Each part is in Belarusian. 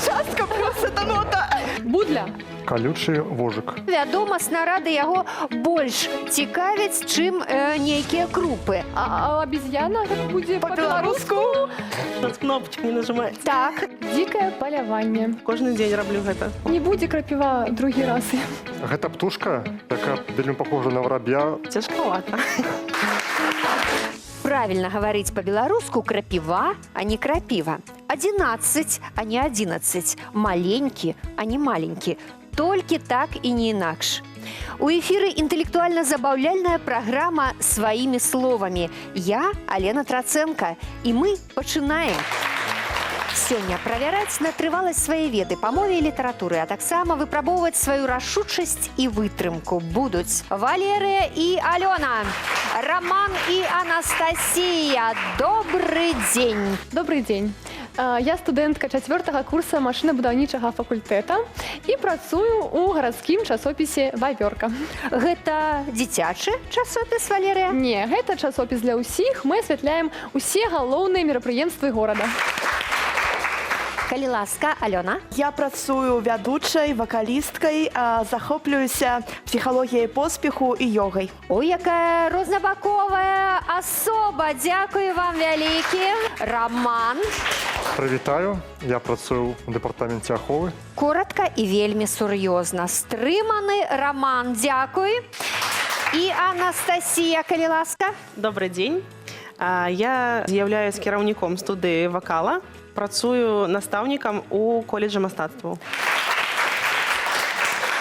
Частка плюс это нота. Будля. Калючы вожык. Вядома, снарады яго больш цікавяць, чым нейкія крупы. А обезьяна гэта будзе По-беларуску. Кнопочку не нажимаете. Так, Дзікае паляванне. Кожны дзень раблю гэта. Не будзе крапіва другі раз. Гэта птушка, якая вельмі похожа на вараб'я. Цяжкавата. Правильно говорить по-белоруску крапива, а не крапива. 11, а не 11. Маленькі, а не маленькі. Толькі так і не інакш. У эфіры інтэлектуальна-забаўляльная праграма «Сваімі словамі». Я Алена Трацэнка, і мы пачынаем. Сёння правяраць на трываласць свае веды па мове і літаратуры, а таксама выпрабоўваць сваю рашучасць і вытрымку будуць Валерыя і Алёна, Раман і Анастасія. Добры дзень! Добрый дзень. Я студэнтка чацвёртага курса машынабудаўнічага факультэта і працую ў гарадскім часопісе «Вавёрка». Гэта дзіцячы часопіс, Валерыя? Не, гэта часопіс для ўсіх. Мы асвятляем усе галоўныя мерапрыемствы горада. Калі ласка, Алёна. Я працую вядучай, вакалісткай, захоплююся псіхалогіяй поспеху і йогай. Ой, якая рознабаковая асоба. Дзякую вам вялікі. Раман. Прывітаю, я працую ў дэпартаменце аховы. Коротко і вельмі сур'ёзна. Стрыманы Раман, дзякуй. І Анастасія, калі ласка. Добрый дзень. Я з'яўляюсь кіраўніком студыі вакала. Працую настаўнікам у коледжы мастацтваў.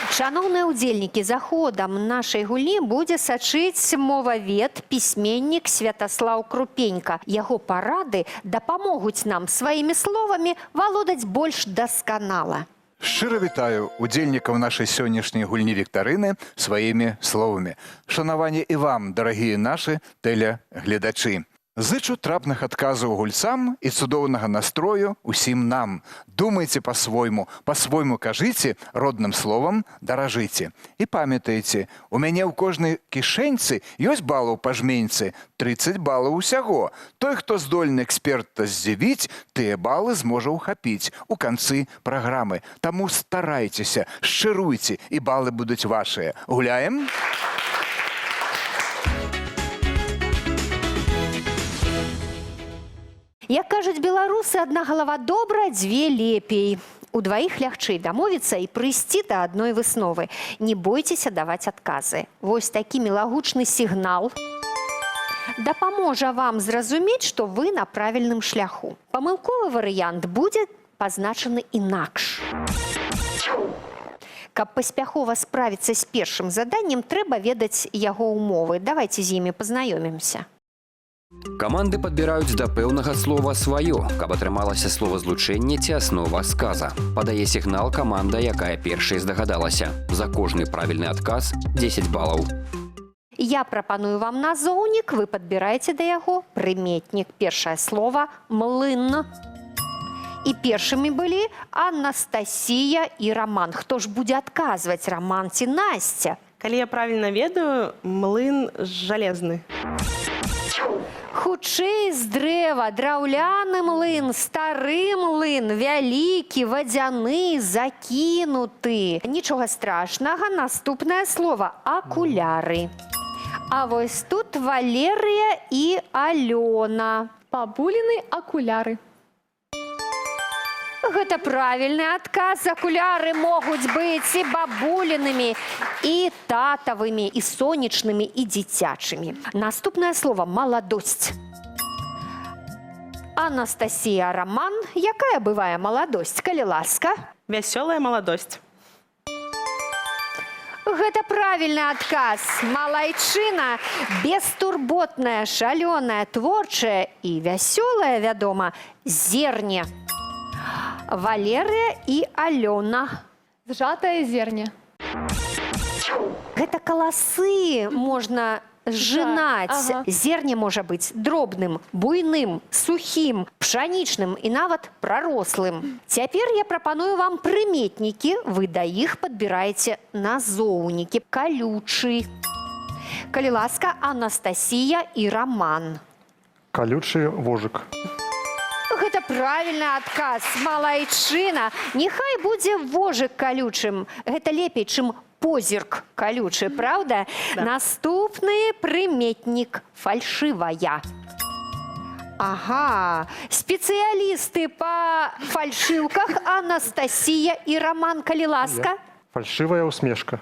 Шаноўныя ўдзельнікі, за ходам нашай гульні будзе сачыць мовавед, пісьменнік Святаслаў Крупенька. Яго парады дапамогуць нам сваімі словамі валодаць больш дасканала. Шчыра вітаю удзельнікаў нашай сённяшняй гульні віктарыны «Сваімі словамі». Шанаванне і вам, дарагія нашы тэлегледачы. Зычу трапных адказаў гульцам і цудоўнага настрою усім нам. Думайце па-свойму, па-свойму кажыце, родным словам даражыце. І памятайце, у мяне ў кожнай кішэньцы ёсць балаў па жменьцы, 30 балаў усяго. Той, хто здольны эксперта здзівіць, тыя балы зможа ўхапіць у канцы праграмы. Таму старайцеся, шчыруйце, і балы будуць вашыя. Гуляем? Як кажуць беларусы, адна галава добра, дзве лепей. Удваіх лягчэй дамовіцца і прыйсці да адной высновы. Не бойцеся даваць адказы. Вось такі мілагучны сігнал дапаможа вам зразумець, што вы на правільным шляху. Памылковы варыянт будзе пазначаны інакш. Каб паспяхова справіцца з першым заданнем, трэба ведаць яго ўмовы. Давайте з імі пазнаёмімся. Каманды падбіраюць да пэўнага слова сваё, каб атрымалася словазлучэнне ці аснова сказа. Падае сігнал каманда, якая першай здагадалася. За кожны правільны адказ 10 балаў. Я прапаную вам назоўнік, вы падбіраеце да яго прыметнік. Першае слово млын. І першымі былі Анастасія і Раман. Хто ж будзе адказваць, Раман ці Насця? Калі я правільна ведаю, млын жалезны. Хутчэй з дрэва, драўляны млын, стары млын, вялікі, вадзяны, закінуты. Нічога страшнага, наступнае слово акуляры. А вось тут Валерыя і Алёна. Бабуліны акуляры. Гэта правільны адказ. Акуляры могуць быць і бабулінымі, і татавымі, і сонечнымі, і дзіцячымі. Наступнае слово маладосць. Анастасія, Раман, якая бывае маладосць, калі ласка? Вясёлая маладосць. Гэта правільны адказ. Малайчына, бестурботная, шалёная, творчая і вясёлая, вядома, зерне. Валерыя і Алёна. Зжатае зерне. Гэта каласы можна зжынаць. Зерне можа быць дробным, буйным, сухім, пшанічным і нават прарослым. Цяпер я прапаную вам прыметнікі, вы да іх падбіраеце назоўнікі. Калючы. Калі ласка, Анастасія і Раман. Калючы вожык. Гэта Правільны адказ. Малайчына. Няхай будзе вожык калючым. Гэта лепей, чым позірк калючы, праўда? Да. Наступны прыметнік — фальшывая. Ага, спецыялісты па фальшыўках Анастасія і Раман, калі ласка. Фальшивая усмешка.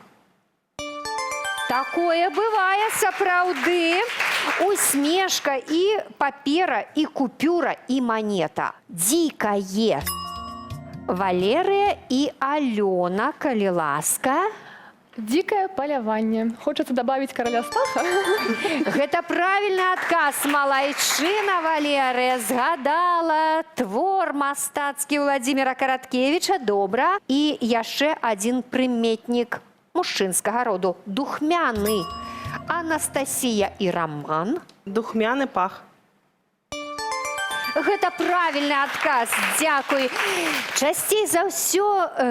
Такое бывае сапраўды. Усмешка і папера, і купюра, і манета. Дзікае. Валерыя і Алёна, калі ласка. Дзікае паляванне. Хочется добавить короля Стаха. Гэта правільны адказ. Малайчына, Валерыя, згадала твор мастацкі Уладзіміра Караткевіча. Добра. І яшчэ адзін прыметнік мужчынскага роду. Духмяны. Анастасія і Раман. Духмяны пах. Гэта правільны адказ. Дзякуй. Часцей за ўсё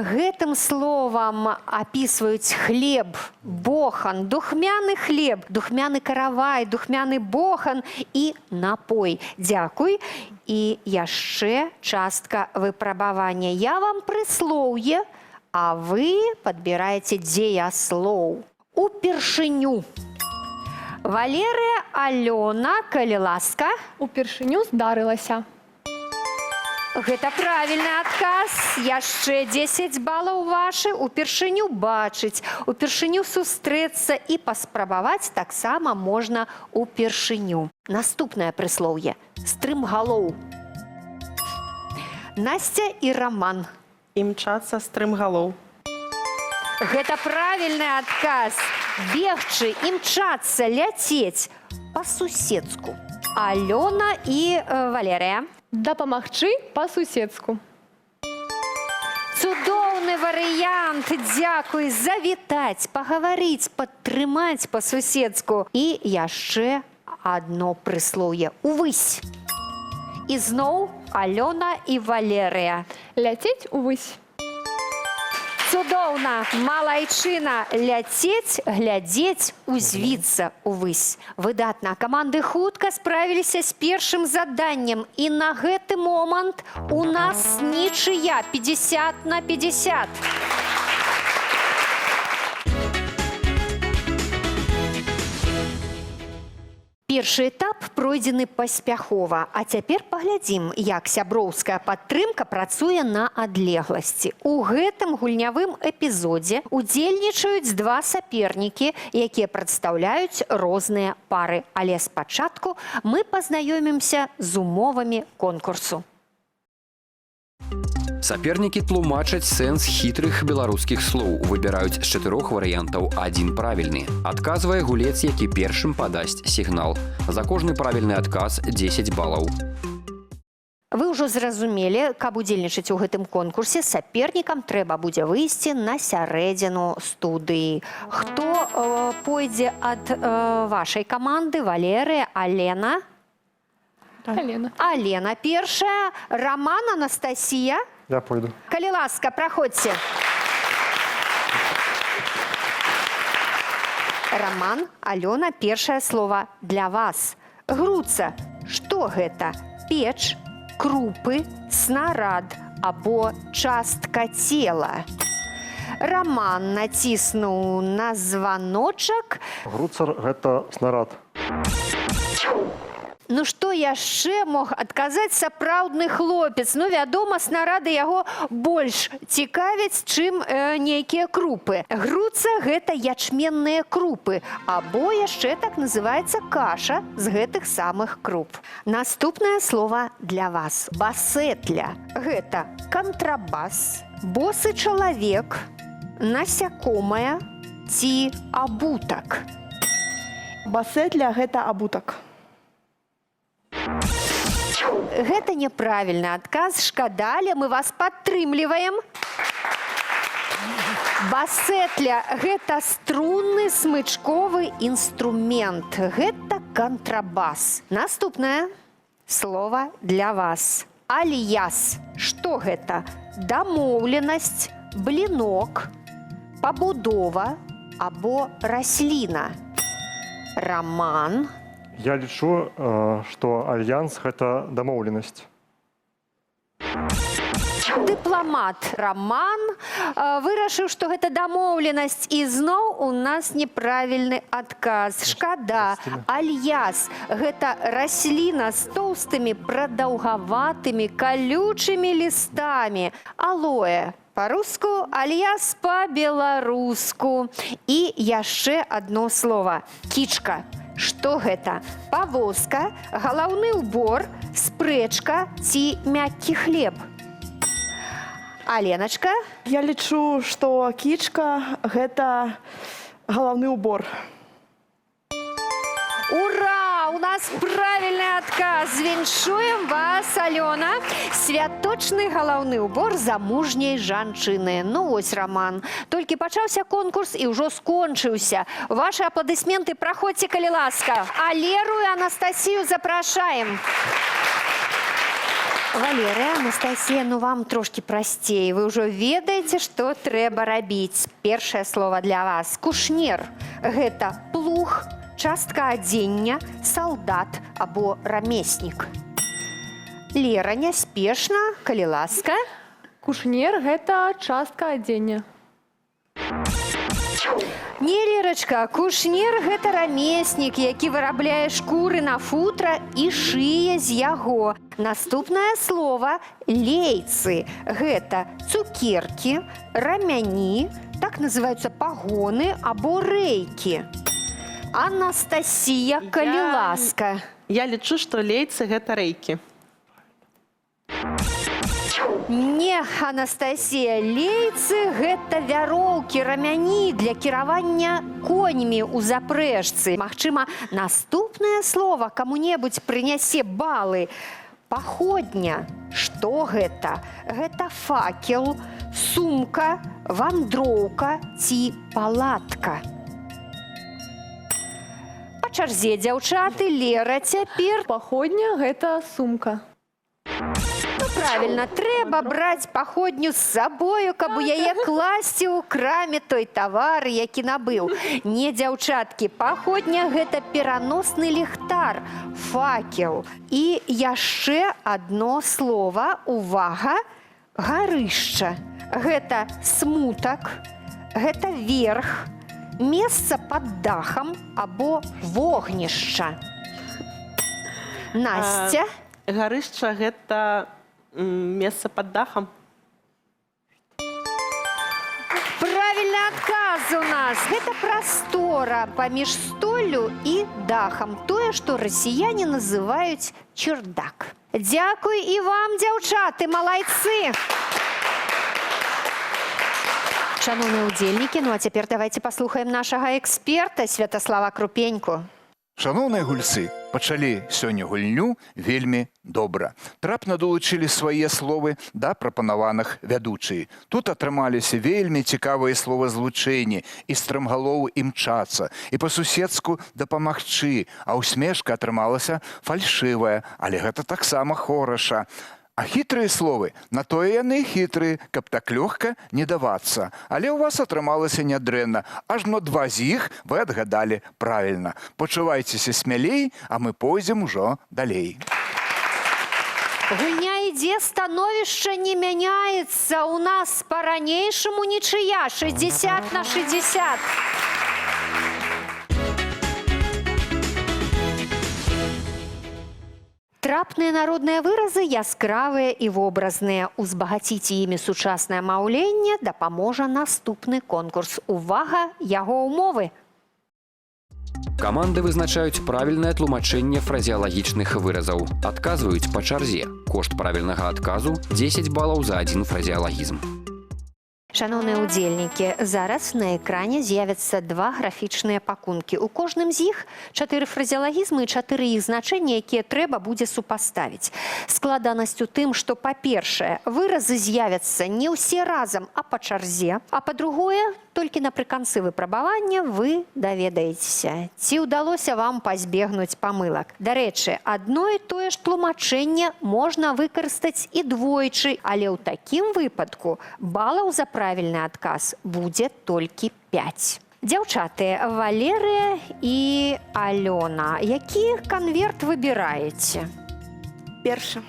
гэтым словам апісваюць хлеб, бохан, духмяны хлеб, духмяны каравай, духмяны бохан і напой. Дзякуй. І яшчэ частка выпрабавання. Я вам прыслоўе, а вы падбіраеце дзеяслоў. Упершыню. Валерыя, Алёна, калі ласка. Упершыню здарылася. Гэта правільны адказ. Яшчэ 10 балаў вашы. Упершыню бачыць, упершыню сустрэцца і паспрабаваць таксама можна упершыню. Наступнае прыслоўе. Стрымгалоў. Насця і Раман. Імчацца стрымгалоў. Гэта правільны адказ. Бегчы, імчацца, ляцець па-суседску. Алёна і Валерыя. Дапамагчы па-суседску. Цудоўны варыянт, дзякуй, завітаць, пагаварыць, падтрымаць па-суседску. І яшчэ адно прыслоўе — увысь. І зноў Алёна і Валерыя. Ляцець увысь. Цудоўна, малайчына, ляцець, глядзець, узвіцца увысь. Выдатна, каманды хутка справіліся з першым заданнем. І на гэты момант у нас нічыя 50 на 50. Першы этап пройдзены паспяхова, а цяпер паглядзім, як сяброўская падтрымка працуе на адлегласці. У гэтым гульнявым эпізодзе удзельнічаюць два сапернікі, якія прадстаўляюць розныя пары. Але спачатку мы пазнаёмімся з умовамі конкурсу. Сапернікі тлумачаць сэнс хітрых беларускіх слоў, выбіраюць з чатырох варыянтаў адзін правільны. Адказвае гулец, які першым падасць сігнал. За кожны правільны адказ 10 балаў. Вы ўжо зразумелі, каб удзельнічаць у гэтым конкурсе, сапернікам трэба будзе выйсці на сярэдзіну студыі. Хто пойдзе ад вашай каманды? Валерыя, Алена? Алена. Алена першая, Раман, Анастасія. Я пойду. Калі ласка, праходзьце. Раман, Алёна, першае слово для вас. Груца. Што гэта? Печ, крупы, снарад або частка цела. Раман націснуў на званочак. Груцар гэта снарад. Ну што яшчэ мог адказаць сапраўдны хлопец? Ну, вядома, снарады яго больш цікавяць, чым нейкія крупы. Груца — гэта ячменныя крупы, або яшчэ так называецца каша з гэтых самых круп. Наступнае слово для вас. Басэтля. Гэта кантрабас, босы чалавек, насякомае ці абутак. Басэтля — гэта абутак. Гэта няправільны адказ, шкада, але мы вас падтрымліваем. Басэтля — гэта струнны смычковы інструмент. Гэта кантрабас. Наступнае слово для вас. Альяс. Што гэта? Дамоўленасць, блінок, пабудова або расліна. Раман. Я лічу, што альянс гэта дамоўленасць. Дыпламат Раман вырашыў, што гэта дамоўленасць, і зноў у нас неправільны адказ. Шкада. Альяс — гэта расліна з тоўстымі прадаўгаватымі калючымі лістамі. Алоэ па-руску, альяс па-беларуску. І яшчэ адно слова. Кічка. Што гэта? Павозка, галаўны ўбор, спрэчка ці мяккі хлеб? Аленачка? Я лічу, што кічка гэта галаўны убор. Ура! У нас правільны адказ. Віншуем вас, Алёна. Святочны галаўны ўбор замужняй жанчыны. Ну вось, Раман, толькі пачаўся конкурс і ўжо скончыўся. Вашы апладысменты, праходзьце, калі ласка. А Леру і Анастасію запрашаем. Валерыя, Анастасія, ну вам трошкі прасцей. Вы ўжо ведаеце, што трэба рабіць. Першае слова для вас. Кушнер. Гэта плуг, частка адзення, салдат або рамеснік. Лера, няспешна, калі ласка. Кушнер — гэта частка адзення. Не, Лерачка, кушнер — гэта рамеснік, які вырабляе шкуры на футра і шые з яго. Наступнае слова — лейцы. Гэта цукеркі, рамяні, так называюцца пагоны або рэйкі. Анастасія, калі ласка. Я лічу, што лейцы — гэта рэйкі. Не, Анастасія, лейцы — гэта вяроўкі, рамяні для кіравання коньмі ў запрэжцы. Магчыма, наступнае слова каму-небудзь прынясе балы. Паходня. Што гэта? Гэта факел, сумка, вандроўка ці палатка? Па чарзе, дзяўчаты, Лера цяпер. Паходня — гэта сумка. Ну, правільна, трэба браць паходню з сабою, каб у яе класці ў краме той тавар, які набыў. Не, дзяўчаткі, паходня — гэта пераносны ліхтар, факел. І яшчэ адно слова, увага, гарышча. Гэта смутак, гэта верх, месца пад дахам або вогнішча. Насця? Гарышча — гэта месца пад дахам. Правільны адказ у нас. Гэта прастора паміж столлю і дахам. Тое, што расіяне называюць чердак. Дзякуй і вам, дзяўчаты, малайцы! Шаноўныя ўдзельнікі, ну а цяпер давайте паслухаем нашага эксперта Святаслава Крупеньку. Шаноўныя гульцы, пачалі сёння гульню вельмі добра. Трапна долучылі свае словы да прапанаваных вядучай. Тут атрымаліся вельмі цікавыя словазлучэнні: і стрымгалоў імчацца, і па-суседску дапамагчы, а усмешка атрымалася фальшывая, але гэта таксама хораша. А хітрыя словы, на тое яны і хітрыя, каб так лёгка не давацца. Але ў вас атрымалася нядрэнна. Ажно два з іх вы адгадалі правільна. Пачувайцеся смялей, а мы пойдзем ужо далей. Гульня ідзе, становішча не мяняецца. У нас па-ранейшаму нічыя, 60 на 60. Трапныя народныя выразы яскравыя і вобразныя. Узбагаціць імі сучаснае маўленне дапаможа наступны конкурс. Увага, яго ўмовы. Каманды вызначаюць правільнае тлумачэнне фразеалагічных выразаў. Адказваюць па чарзе. Кошт правільнага адказу — 10 балаў за адзін фразеалагізм. Шаноўныя ўдзельнікі, зараз на экране з'явяцца два графічныя пакункі. У кожным з іх чатыры фразеалагізмы і чатыры іх значэння, якія трэба будзе супаставіць. Складанасць у тым, што, па-першае, выразы з'явяцца не ўсе разам, а па чарзе, а па-другое, толькі напрыканцы выпрабавання вы даведаецеся, ці ўдалося вам пазбегнуць памылак. Дарэчы, адно і тое ж тлумачэнне можна выкарыстаць і двойчы, але ў такім выпадку балаў за правільны адказ будзе толькі 5. Дзяўчаты, Валерыя і Алёна, які канверт выбіраеце? Першы.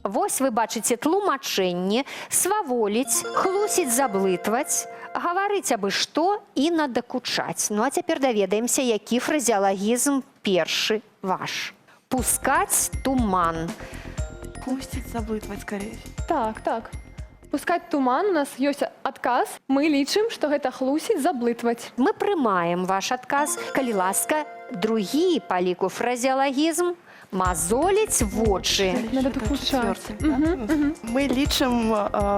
Вось вы бачыце тлумачэнне, сваволіць, хлусіць, заблытваць, гаварыць абы што і надакучаць. Ну а цяпер даведаемся, які фразеалагізм першы ваш. Пускаць туман. Хлусіць, заблытваць, скорее. Так. Пускаць туман, у нас ёсць адказ. Мы лічым, што гэта хлусіць, заблытваць. Мы прымаем ваш адказ. Калі ласка, другі па ліку фразеалагізм мазоліць вочы. Надо Это докучать. четвертый, да? Мы лічым,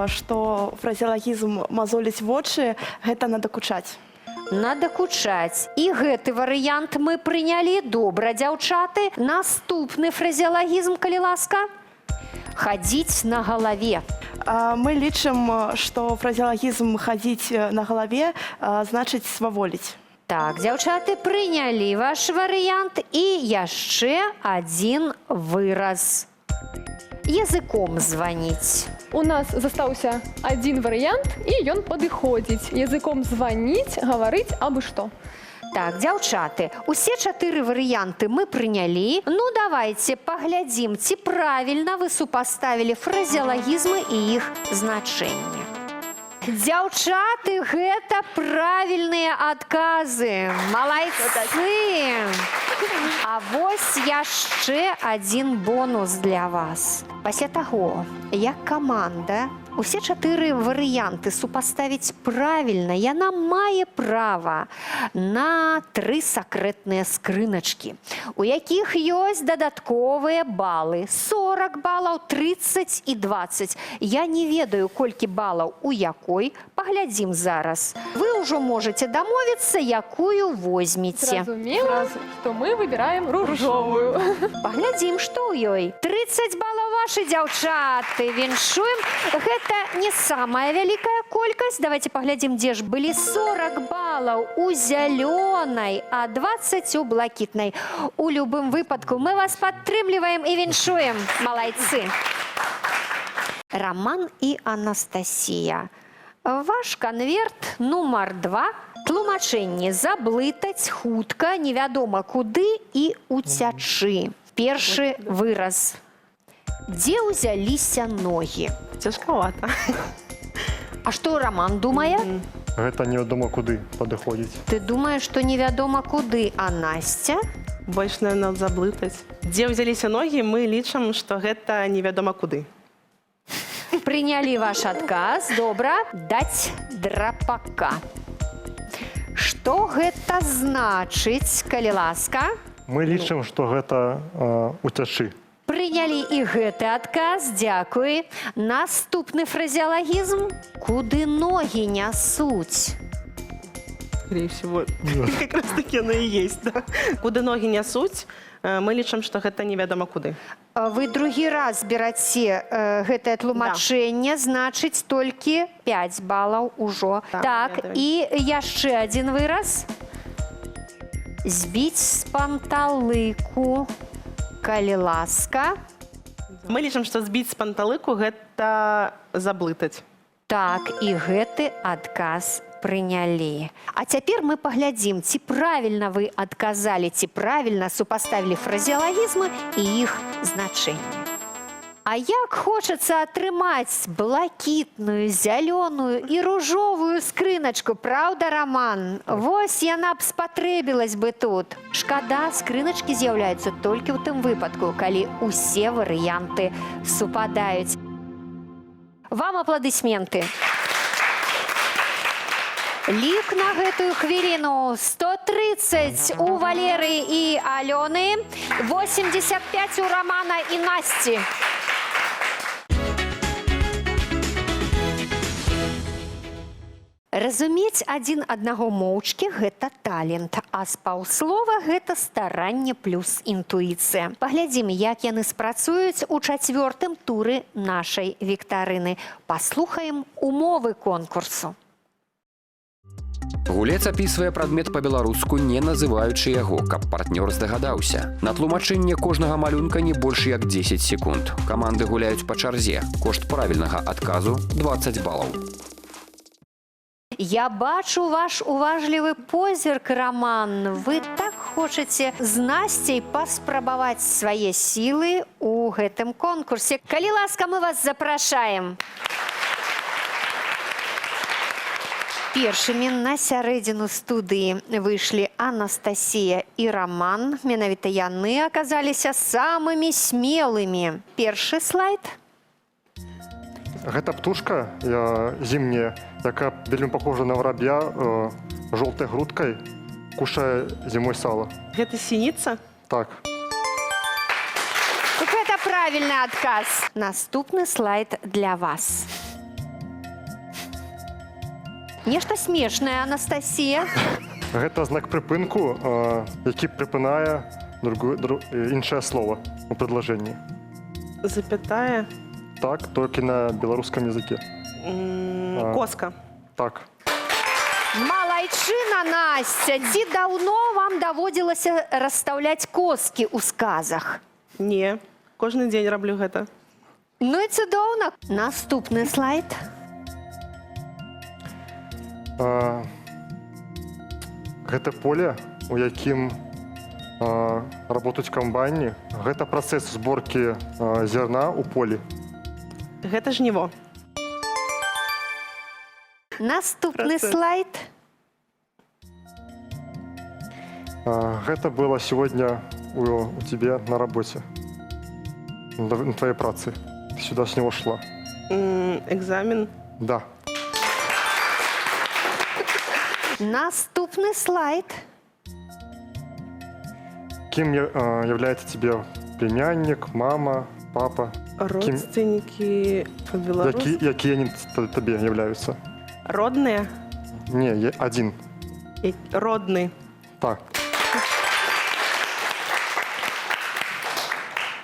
што фразеалагізм мазоліць вочы гэта надакучаць. Надакучаць. І гэты варыянт мы прынялі. Добра, дзяўчаты. Наступны фразеалагізм, калі ласка. Хадзіць на галаве. Мы лічым, што фразеалагізм хадзіць на галаве значыць сваволіць. Так, дзяўчаты прынялі ваш варыянт і яшчэ адзін выраз. Языком званіць. У нас застаўся адзін варыянт, і ён падыходзіць. Языком званіць, гаварыць абы што. Так, дзяўчаты, усе чатыры варыянты мы прынялі. Ну, давайте паглядзім, ці правільна вы супаставілі фразеалагізмы і іх значэнне. Дзяўчаты, гэта правільныя адказы. Малайцы! А вось яшчэ адзін бонус для вас. Пасля таго, як каманда усе чатыры варыянты супаставіць правільна, яна мае права на тры сакрэтныя скрыначкі, у якіх ёсць дадатковыя балы 40 балаў, 30 і 20. Я не ведаю, колькі балаў у якой, паглядзім зараз. Вы ўжо можаце дамовіцца, якую возьмеце. Зразумела, што мы выбіраем ружовую. Паглядзім, што ў ёй. 30 балаў вашы, дзяўчаты. Віншуем. Гэта не самая вялікая колькасць. Давайте паглядзім, дзе ж былі 40 балаў у зялёнай, а 20 у блакітнай. У любым выпадку мы вас падтрымліваем і віншуем. Малайцы. Раман і Анастасія. Ваш канверт нумар 2. Тлумачэнне заблытаць хутка, невядома куды і уцячы. Першы выраз. Дзе ўзяліся ногі? Цяжкавата. А што Раман думае? Гэта невядома куды падыходзіць. Ты думаеш, што невядома куды, а Насця? Больш, наверное, заблытаць. Дзе ўзяліся ногі, мы лічым, што гэта невядома куды. Прынялі ваш адказ. Добра. Даць драпака. Што гэта значыць, калі ласка? Мы лічым, што гэта уцячы. Прынялі і гэты адказ, дзякуй. Наступны фразеалагізм: куды ногі нясуць. Скорее всего, как раз таки оно и есть. Да. Куды ногі нясуць, мы лічым, што гэта невядома куды. А вы другі раз бераце гэтае тлумачэнне, значыць толькі 5 балаў ужо. Так, Так, ведаю. і яшчэ адзін выраз. Збіць з панталыку, калі ласка. Мы лічым, што збіць з панталыку гэта заблытаць. Так, і гэты адказ прынялі. А цяпер мы паглядзім, ці правільна вы адказалі, ці правільна супаставілі фразеалагізмы і іх значэнне. А як хочацца атрымаць блакітную, зялёную і ружовую скрыначку, праўда, Раман? Вось яна б спатрэбілась бы тут. Шкада, скрыначкі з'яўляюцца толькі ў тым выпадку, калі ўсе варыянты супадаюць. Вам апладысменты. Лік на гэтую хвіліну 130 у Валеры і Алёны, 85 у Рамана і Насці. Разумець адзін аднаго моўчкі гэта талент, а з паўслова гэта старанне плюс інтуіцыя. Паглядзім, як яны спрацуюць у чацвёртым туры нашай віктарыны. Паслухаем умовы конкурсу. Гулец апісвае прадмет па-беларуску, не называючы яго, каб партнёр здагадаўся. На тлумачэнне кожнага малюнка не больш як 10 секунд. Каманды гуляюць па чарзе. Кошт правільнага адказу 20 балаў. Я бачу ваш уважлівы позірк, Раман. Вы так хочаце з Насцей паспрабаваць свае сілы ў гэтым конкурсе. Калі ласка, мы вас запрашаем. Першымі на сярэдзіну студыі выйшлі Анастасія і Раман. Менавіта яны аказаліся самымі смелымі. Першы слайд. Гэта птушка зімняя, якая вельмі похожа на воробья, жоўтай грудкай, кушае зімой сала. Гэта сініца. Так. Гэта правільны адказ. Наступны слайд для вас. Нешта смешнае, Анастасія. Гэта знак прыпынку, які прыпынае іншае слово у предложенні. Запятая. Так, толькі на беларускам языке. А. Коска. Так. Малайчына, Насця, ці даўно вам даводзілася расстаўляць коскі ў сказах? Не. Кожны дзень раблю гэта. Ну і цудоўна. Наступны слайд. Гэта поле, у якім работаюць камбайні. Гэта працэс зборкі зерна ў полі. Гэта жніво. Наступны Працэс. слайд. Гэта было сегодня у тебе на работе, на твоей працы. Ты сюда с него шла. Экзамен. Да. Наступны слайд. Кем является тебе племянник, мама, папа? Родственники по-белорусски. Якія они тебе являются? Родные. Не, один. Родный. Так.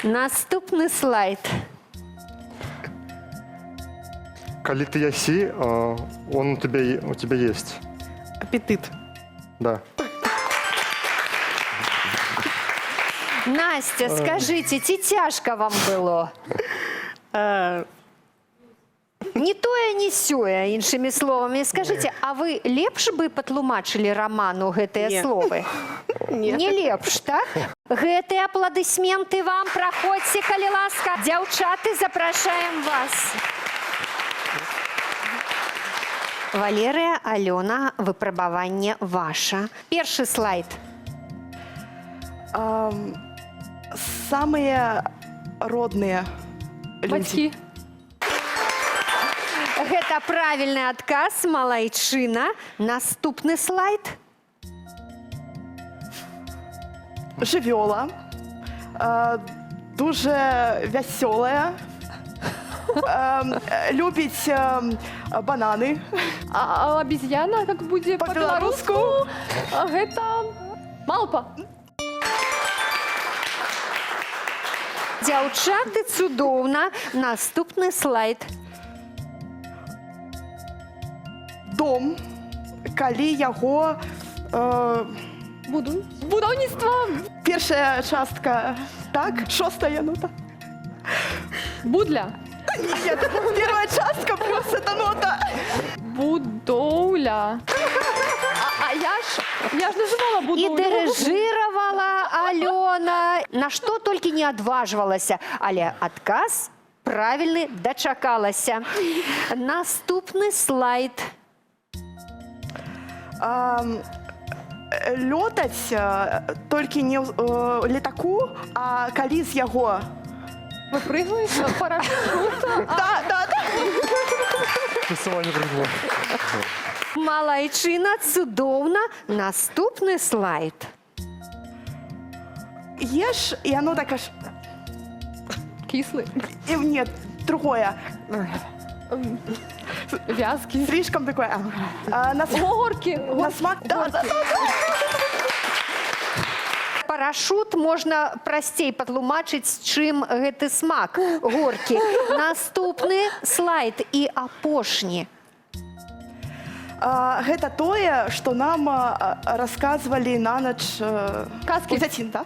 Наступны слайд. Калі ты яси, он у тебя есть. Аппетит. Да. Настя, скажите, ці цяжка вам было? Не тое, не сёе, іншымі словамі. Скажите, а вы лепш бы патлумачылі Раману гэтыя Не. словы? Не. Не лепш, так? Гэтыя апладысменты вам, праходзьце, калі ласка. Дзяўчаты, запрашаем вас. Валерыя, Алёна, выпрабаванне ваша. Першы слайд. Самыя родныя людзі. Бацькі. Гэта правільны адказ, малайчына. Наступны слайд. Жывёла. Дуже вясёлая. Любіць бананы. А обезьяна, как будзе По-беларуску? по-беларуску? Гэта малпа. Дзяўчаты, цудоўна. Наступны слайд. Дом, калі яго Буду. Будаўніцтва. Першая частка, так, шостая нота. Будля. Нет, первая частка плюс эта нота. Будоўля. А я ж называла І будоўлю. дырыжыравала Алёна. На што толькі не адважвалася, але адказ правільны, дачакалася. Наступны слайд. Лётаць, толькі не ў летаку, а калі з яго. Выпрыгваеш парашют. Да. Ты сама не прыгнула. Малайчына, цудоўна. Наступны слайд. Ешь, и оно так аж. Кіслы. И, нет, другое. Вязкі. Слишком такое. На смак. Горкі. На смак. Да. Парашут можна прасцей патлумачыць, чым гэты смак горкі. Наступны слайд і апошні. Гэта тое, што нам расказвалі на ноч Казкі. у дзяцін, да?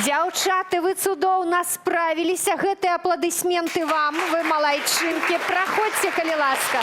Дзяўчаты, вы цудоўна справіліся. Гэтыя апладысменты вам, вы малайчынкі. Праходзьце, калі ласка.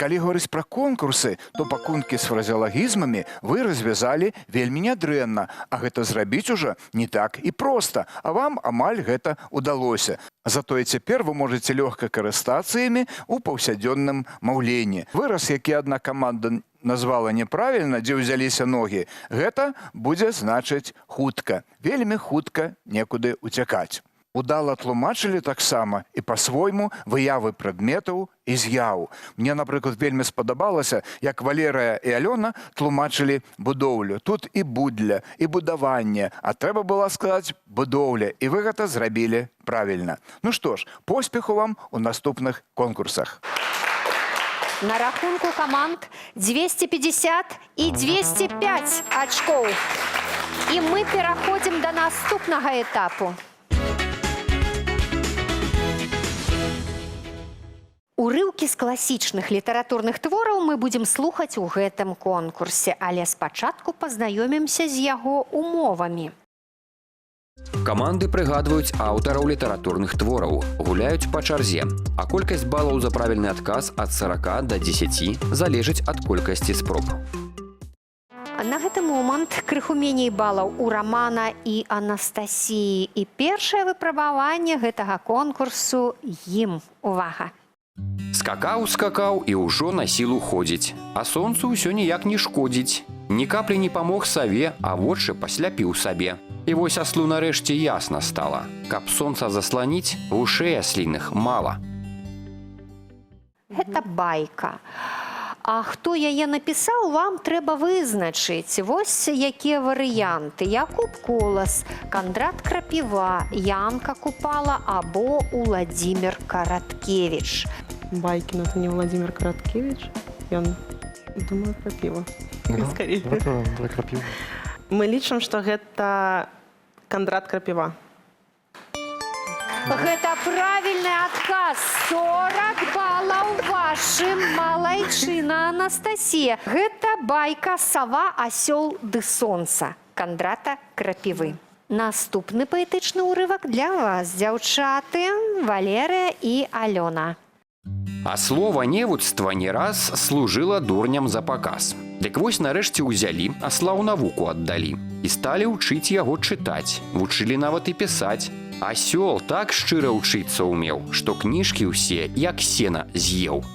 Калі гаварыць пра конкурсы, то пакункі з фразеалагізмамі вы развязалі вельмі нядрэнна, а гэта зрабіць ужо не так і проста, а вам амаль гэта удалося. Затое цяпер вы можаце лёгка карыстацца імі ў паўсядзённым маўленні. Выраз, які адна каманда назвала няправільна, дзе ўзяліся ногі, гэта будзе значыць хутка, вельмі хутка некуды уцякаць. Удала тлумачылі таксама і па-свойму выявы прадметаў і з'яў. Мне, напрыклад, вельмі спадабалася, як Валерыя і Алёна тлумачылі будоўлю. Тут і будля, і будаванне, а трэба было сказаць будоўля, і вы гэта зрабілі правільна. Ну што ж, поспеху вам у наступных конкурсах. На рахунку каманд 250 і 205 ачкоў. І мы пераходзім да наступнага этапу. Урыўкі з класічных літаратурных твораў мы будзем слухаць у гэтым конкурсе, але спачатку пазнаёмімся з яго умовамі. Каманды прыгадваюць аўтараў літаратурных твораў, гуляюць па чарзе. А колькасць балаў за правільны адказ ад 40 да 10 залежыць ад колькасці спроб. На гэты момант крыху меней балаў у Рамана і Анастасіі. І першае выпрабаванне гэтага конкурсу ім. Увага! Скакаў, скакаў і ўжо на сілу ходзіць, а сонцу ўсё ніяк не шкодзіць. Ні каплі не памог саве, а вочы пасляпіў сабе. І вось аслу нарэшце ясна стала. Каб сонца засланіць, вушэй асліных мала. Гэта байка. А хто яе напісаў, вам трэба вызначыць. Вось якія варыянты. Якуб Колас, Кандрат Крапіва, Янка Купала або Уладзімир Караткевіч. Байкін это не Владимир Караткевич. Ён, думаю, Крапіва. Ну, Скорее. Гэта, давай Крапіву. Мы лічым, што гэта Кандрат Крапіва. Гэта правільны адказ. 40 балаў вашым, малайчына, Анастасія. Гэта байка «Сава, асёл ды сонца» Кандрата Крапівы. Наступны паэтычны ўрывак для вас, дзяўчаты, Валерыя і Алёна. А слова невуцтва не раз служыла дурням за паказ. Дык вось нарэшце ўзялі, асла ў навуку аддалі. І сталі ўчыць яго чытаць, вучылі нават і пісаць. Асёл так шчыра ўчыцца ўмеў, што кніжкі ўсе, як сена, з'еў.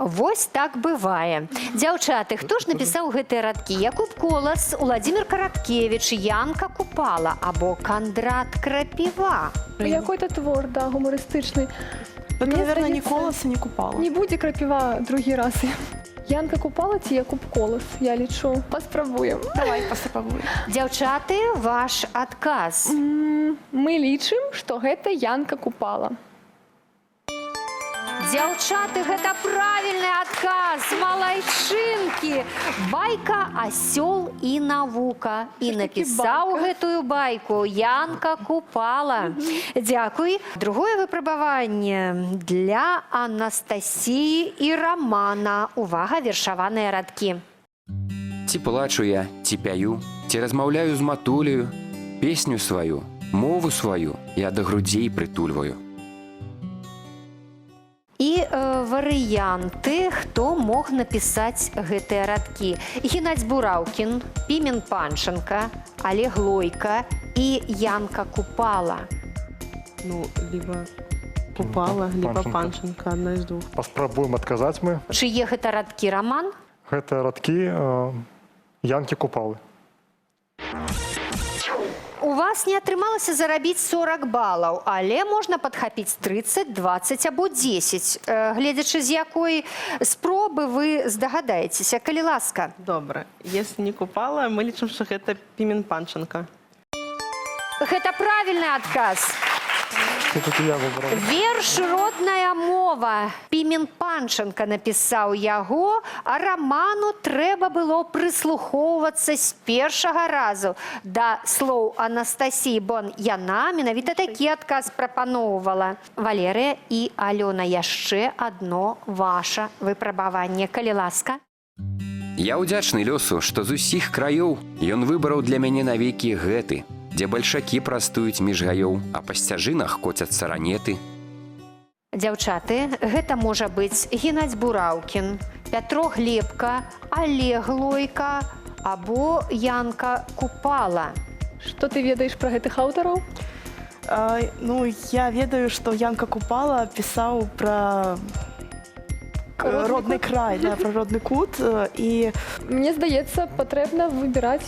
Вось так бывае. Дзяўчаты, хто ж напісаў гэтыя радкі? Якуб Колас, Уладзімир Караткевіч, Янка Купала або Кандрат Крапіва? Какой-то твор, да, гумарыстычны. Это, Мне наверное, не здаецца, Колас и не Купала. Не будзе Крапіва другі раз. Янка Купала ці Якуб Колас, я лічу. Паспрабуем. Давай паспрабуем. Дзяўчаты, ваш адказ. Мы лічым, што гэта Янка Купала. Дзяўчаты, гэта правільны адказ, малайчынкі. Байка «Асёл і навука». І Усё ж такі напісаў байка. гэтую байку Янка Купала. Дзякуй. Другое выпрабаванне для Анастасіі і Рамана. Увага, вершаваныя радкі. Ці плачу я, ці пяю, ці размаўляю з матуляю, песню сваю, мову сваю я да грудзей прытульваю. І варыянты, хто мог напісаць гэтыя радкі. Геннадзь Бураўкін, Пімен Панченка, Олег Лойка і Янка Купала. Ну, либо Купала, либо Панченко. Панченко, одно из двух. Паспрабуем адказаць мы. Чые гэта радкі, Раман? Гэта радкі Янкі Купалы. У вас не атрымалася зарабіць 40 балаў, але можна падхапіць 30, 20 або 10. Гледзячы з якой спробы вы здагадаецеся, калі ласка. Добра. Если не Купала, мы лічым, што гэта Пімен Панченко. Гэта правільны адказ. Все-таки я выбрал. Верш «Родная мова». Пімен Панченка напісаў яго, а Раману трэба было прыслухоўвацца з першага разу да слоў Анастасіі, бо яна менавіта такі адказ прапаноўвала. Валерыя і Алёна, яшчэ адно ваша выпрабаванне. Калі ласка. Я ўдзячны лёсу, што з усіх краёў ён выбраў для мяне навекі гэты, дзе бальшакі прастуюць між гаёў, а па сцяжынах коцяцца ранеты. Дзяўчаты, гэта можа быць Геннадзь Бураўкін, Пятро Глебка, Олег Лойка або Янка Купала. Што ты ведаеш пра гэтых аўтараў? Ну, я ведаю, што Янка Купала пісаў пра Родны родны край, да, пра родны кут. І Мне здаецца, патрэбна выбіраць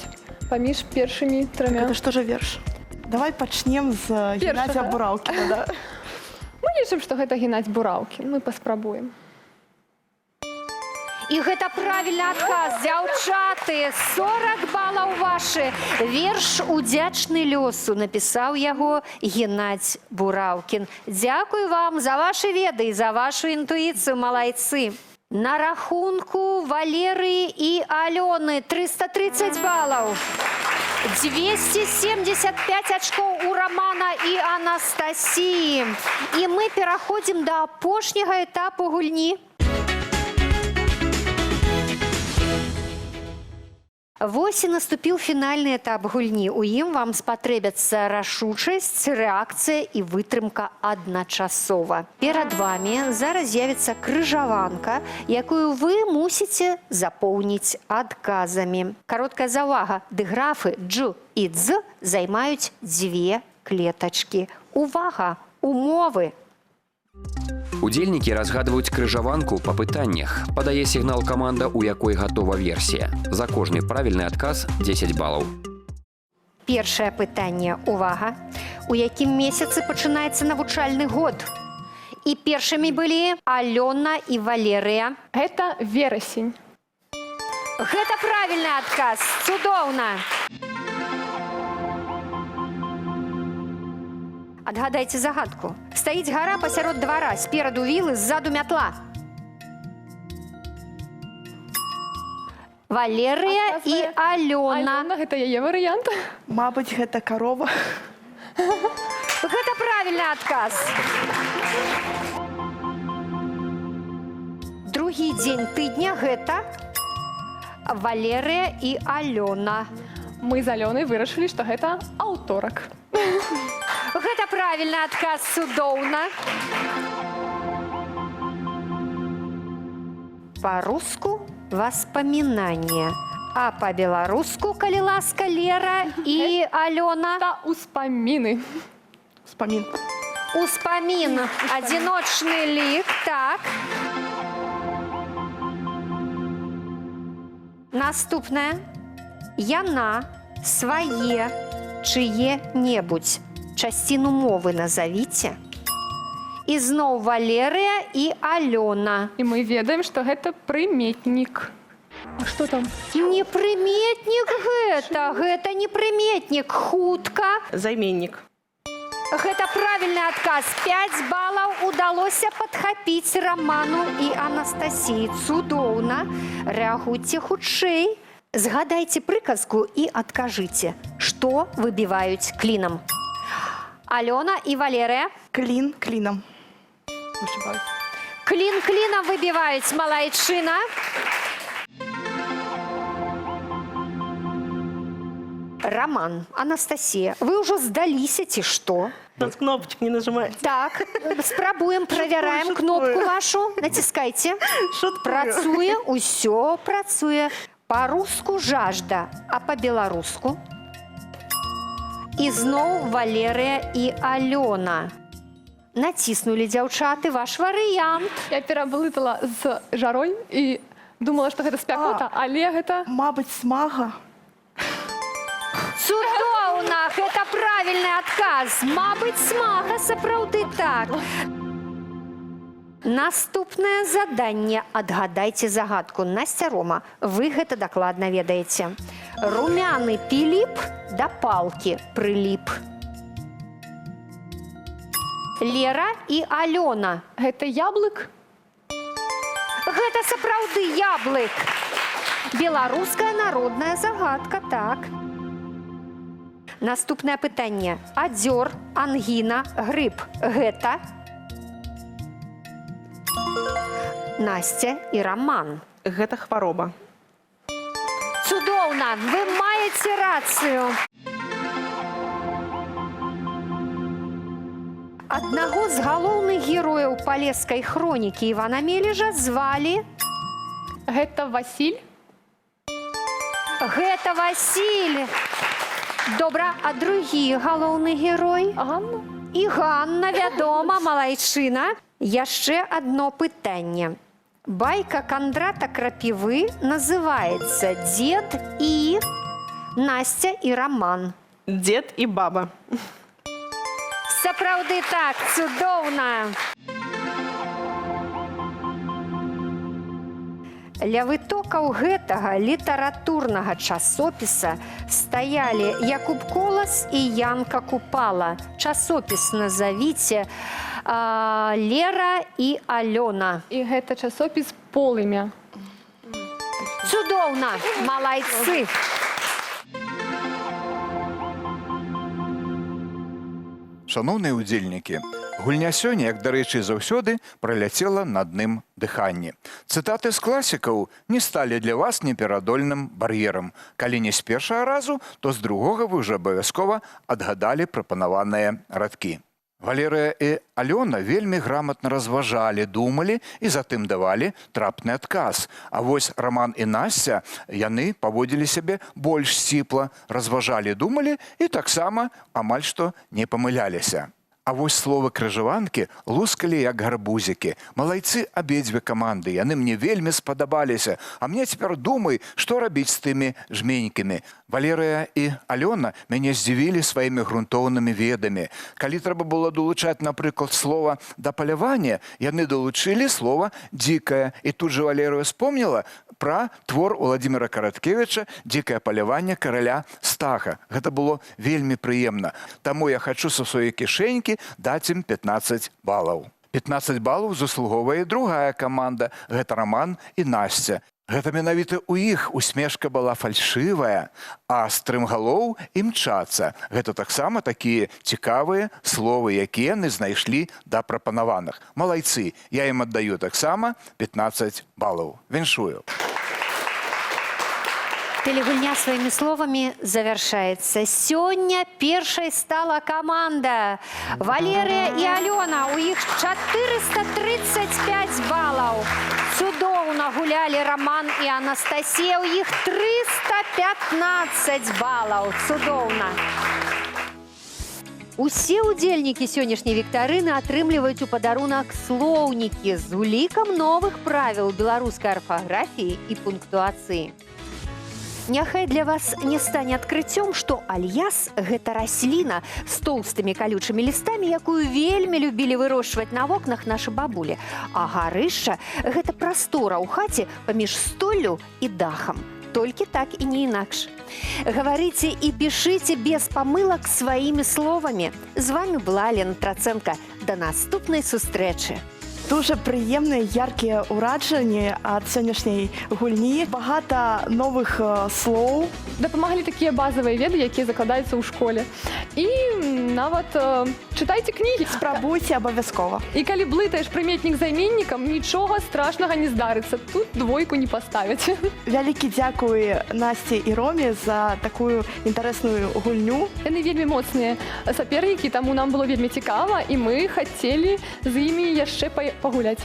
паміж першымі трамя. это што жа верш? Давай пачнем з Геннадзя Першага. Бураўкіна. Да? Мы лічым, што гэта Геннадзь Бураўкін. Мы паспрабуем. І гэта правільны адказ, дзяўчаты, 40 балаў вашы. Верш «Удзячны лёсу» напісаў яго Геннадзь Бураўкін. Дзякую вам за вашы веды і за вашу інтуіцыю, малайцы. На рахунку Валерыі і Алёны 330 балаў. 275 очкоў у Рамана і Анастасіі. І мы пераходзім да апошняга этапу гульні. Вось і наступіў фінальны этап гульні. У ім вам спатрэбяцца рашучасць, рэакцыя і вытрымка адначасова. Перад вамі зараз з'явіцца крыжаванка, якую вы мусіце запоўніць адказамі. Кароткая заўвага. Дыграфы дж і дз займаюць дзве клетачкі. Увага! Умовы! Удзельнікі разгадваюць крыжаванку па пытаннях. Падае сігнал каманда, у якой гатова версія. За кожны правільны адказ 10 балаў. Першае пытанне. Увага! У якім месяцы пачынаецца навучальны год? І першымі былі Алёна і Валерыя. Гэта верасень. Гэта правільны адказ. Цудоўна. Адгадайце загадку. Стаіць гара пасярод двара, спераду вілы, ззаду мятла. Валерыя і Адказвае Алёна. Алёна, гэта яе варыянт. Мабыць, гэта карова. Гэта правільны адказ. Другі дзень тыдня гэта Валерыя і Алёна. Мы з Алёнай вырашылі, што гэта аўторак. Гэта правільны адказ, цудоўна. Па-руску воспоминание, а па-беларуску, калі ласка, Лера і Алёна. Та успаміны. Успамін. Успамін. Адзіночны лік, так. Наступнае. Яна свае чые-небудзь. Часціну мовы назавіце. І зноў Валерыя і Алёна. І мы ведаем, што гэта прыметнік. А што там? Не прыметнік гэта, гэта не прыметнік. Хутка. Займеннік. Гэта правільны адказ. 5 балаў удалося падхапіць Раману і Анастасіі. Цудоўна. Рэагуйце хутчэй. Згадайце прыказку і адкажыце, што выбіваюць клінам. Алёна і Валерыя. Клін клінам. Вышыбаюць. Клін клінам выбіваюць, малайчына. Раман, Анастасія, вы ўжо здаліся ці што? У нас кнопочек не нажимает. Так, спрабуем, правяраем Шуткую, кнопку шуткую. вашу. Націскайце. Шуткую. Працуе, усё працуе. Па-руску жажда, а па-беларуску? І зноў Валерыя і Алёна. Націснулі дзяўчаты ваш варыянт. Я пераблытала з жарой і думала, што гэта спякота, але гэта Мабыць, смага. Цудоўна, гэта правільны адказ. Мабыць, смага сапраўды так. Наступнае заданне. Адгадайце загадку. Насця, Рома, вы гэта дакладна ведаеце. Румяны Піліп да палкі прыліп. Лера і Алёна. гэта яблык. Гэта сапраўды яблык. Беларуская народная загадка, так. Наступнае пытанне. Адзёр, ангіна, грып. Гэта Насця і Раман. Гэта хвароба. Цудоўна, вы маеце рацыю. Аднаго з галоўных герояў герояў Палескай хронікі Івана Мележа звалі? Гэта Васіль. Гэта Васіль. Добра, а другі галоўны герой? Ганна. І Ганна, вядома, малайчына. Яшчэ адно пытанне. Байка Кандрата Крапівы называецца «Дзед і Насця і Раман». Дед і баба. Сапраўды так, цудоўна. Ля вытокаў гэтага літаратурнага часопіса стаялі Якуб Колас і Янка Купала. Часопіс назавіце, Лера і Алёна. І гэта часопіс «Полымя». Цудоўна, малайцы. Шаноўныя ўдзельнікі, гульня сёння, як, дарэчы, заўсёды, праляцела на адным дыханні. Цытаты з класікаў не сталі для вас неперадольным бар'ерам. Калі не з першага разу, то з другога вы ўжо абавязкова адгадалі прапанаваныя радкі. Валерыя і Алёна вельмі граматна разважалі, думалі і затым давалі трапны адказ. А вось Раман і Насця, яны паводзілі сябе больш сціпла, разважалі, думалі і таксама амаль што не памыляліся. А вось словы крыжаванкі лускалі як гарбузікі. Малайцы абедзве каманды, яны мне вельмі спадабаліся. А мне цяпер думай, што рабіць з тымі жменькамі. Валерыя і Алёна мяне здзівілі сваімі грунтоўнымі ведамі. Калі трэба было долучаць, напрыклад, слова да палявання, яны долучылі слова дзікае. І тут жа Валерыя вспомнила пра твор Уладзіміра Караткевіча «Дзікае паляванне караля Стаха». Гэта было вельмі прыемна. Таму я хачу са сваёй кішэнькі даць ім 15 балаў. 15 балаў заслугоўвае другая каманда. Гэта Раман і Насця. Гэта менавіта ў іх усмешка была фальшывая, а стрымгалоў імчацца. Гэта таксама такія цікавыя словы, якія яны знайшлі да прапанаваных. Малайцы, я ім аддаю таксама 15 балаў. Віншую. Тэлегульня сваімі словамі завяршаецца. Сёння першай стала каманда Валерыя і Алёна. У іх 435 балаў. Цудоўна гулялі Раман і Анастасія. У іх 315 балаў. Цудоўна. Усе ўдзельнікі сённяшняй віктарыны атрымліваюць у падарунак слоўнікі з улікам новых правіл беларускай арфаграфіі і пунктуацыі. Няхай для вас не стане адкрыццём, што альяс гэта расліна з тоўстымі калючымі лістамі, якую вельмі любілі вырошчваць на вокнах нашы бабулі. А гарышча гэта прастора ў хаце паміж столлю і дахам. Толькі так і не інакш. Гаварыце і пішыце без памылак сваімі словамі. З вами была Лена Трацэнка. Да наступнай сустрэчы. Дуже прыемныя, яркія ўражанні ад сённяшняй гульні. Багата новых слоў. Дапамаглі такія базавыя веды, якія закладаюцца ў школе. І нават чытайце кнігі. Спрабуйце абавязкова. І калі блытаеш прыметнік з займеннікам, нічога страшнага не здарыцца. Тут двойку не паставяць. Вялікі дзякуй Насці і Роме за такую інтарэсную гульню. Яны вельмі моцныя сапернікі, таму нам было вельмі цікава, і мы хацелі з імі яшчэ пагуляць.